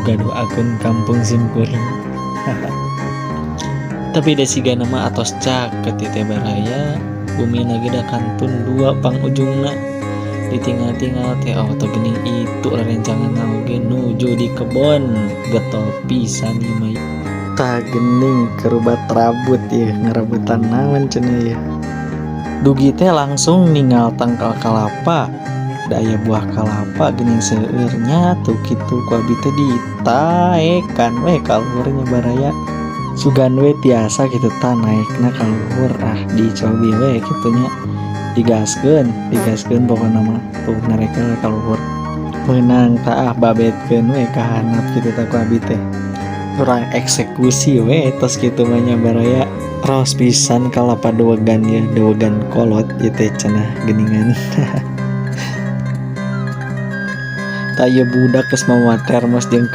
gaduh akun kampung sim kuring. Tapi da sigana mah atos caket ieu teh baraya, bumina ge da kantun dua pangujungna. Ditingal-tingal teh oh teh geuning itu rerencanganna oge nuju di kebon, getol pisan ieu mah. Tah geuning karubat rabut ieu, ngarebutan naon cenah ieu. Dugi teh langsung ningal tangkal kalapa, da aya buah kalapa geuning seueur nya tuh kitu ku abi teh ditaekan we ka luhur nya baraya. Sugan we tiasa kitu tah naekna ka luhur, ah dicobi we kitu nya. Digaskeun, digaskeun pokona mah tuh narekel we ka luhur. Meunang tah ah babetkeun we ka handap kitu tah ku abi teh. Urang eksekusi we tos kitu mah nya baraya. Raos pisan kalapa dewegan ieu, dewegan kolot ieu teh cenah geuningan. Tah ieu budak geus mawa termos jeung